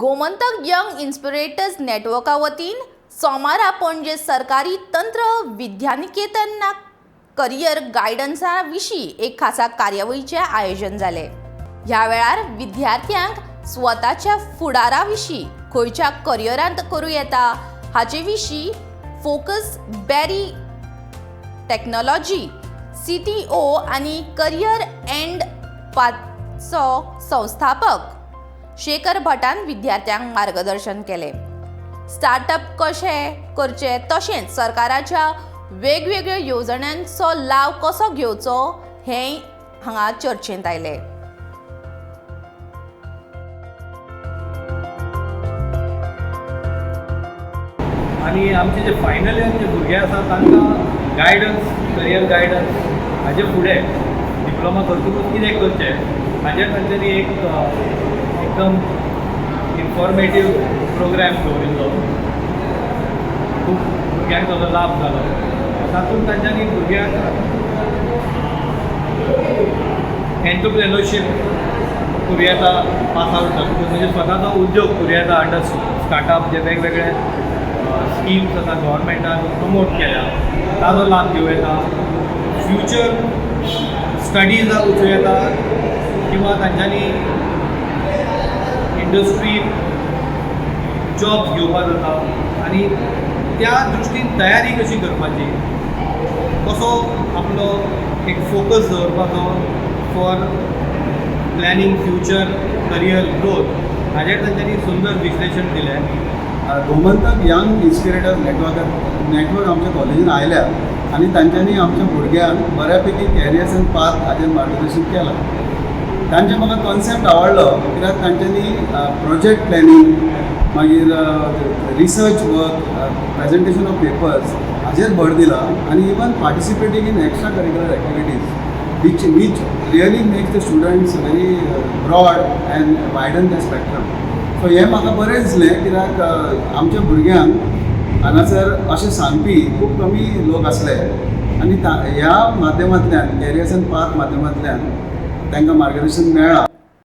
Gomantak young Inspirators नेटवर्का वतीन सोमारा पणजे सरकारी तंत्र विद्यानिकेतना करियर गायडन्सा विशीं एक खासा कार्यावळीचें आयोजन जालें. ह्या वेळार विद्यार्थ्यांक स्वताच्या फुडारा विशीं खंयच्या करियरांत करूं येता हाचे विशीं फोकस बॅरी टॅक्नॉलॉजी सीटीओ आनी करियर एंड पाचो संस्थापक शेखर भटान विद्यार्थ्यांक मार्गदर्शन केलें. स्टार्टअप कशें करचें तशेंच सरकाराच्या वेगवेगळ्या येवजण्यांचो लाव कसो घेवचो हेंय हांगा चर्चेंत आयलें. आनी आमचे जे फायनल इयर जे भुरगे आसा, तांकां गायडन्स, करियर गायडन्स, हाजे फुडें डिप्लोमा करतकूच कितें करचें हाजेर तांच्यांनी एक एकदम इन्फॉर्मेटीव प्रोग्राम दवरिल्लो. खूब भुरग्यांक ताजो लाभ जालो. तातूंत तांच्यांनी भुरग्यांक एंटरप्रेन्योरशीप करूं येता, पास आवट जातकूच, म्हणजे स्वताचो उद्योग करूं येता अंडर स्टार्टअप, जे वेगवेगळे स्किम्स आतां गव्हर्मेंटान प्रमोट केल्या ताजो लाभ घेवं येता, फ्युचर स्टडीजाक वचूं येता किंवा तांच्यांनी इंडस्ट्री जॉब्स घेवपाक जाता आनी त्या दृश्टीन तयारी कशी करपाची, कसो आपलो एक फोकस दवरपाचो for planning future career growth, हाजेर तांच्यांनी सुंदर विश्लेशण दिलें. गोमंतक यंग इन्स्पिरेटर्स नेटवर्क आमच्या कॉलेजीन आयल्या आनी तांच्यांनी आमच्या भुरग्यांक बऱ्या पैकी कॅरियर्स अँड पाथ हाजेर मार्गदर्शन केलां. तांचे म्हाका कॉन्सेप्ट आवडलो, कित्याक तांच्यांनी प्रोजेक्ट प्लॅनिंग, मागीर research work, presentation of papers हाजेर भर दिला आनी even participating in extra curricular activities, which really makes the students very broad and widen the spectrum. So हें म्हाका बरें दिसलें, कित्याक आमच्या भुरग्यांक हांगासर अशें सांगपी खूब कमी लोक आसले आनी ह्या माध्यमांतल्यान, कॅरियर्स अँड पाथ माध्यमांतल्यान तांकां मार्गदर्शन मेळ्ळां.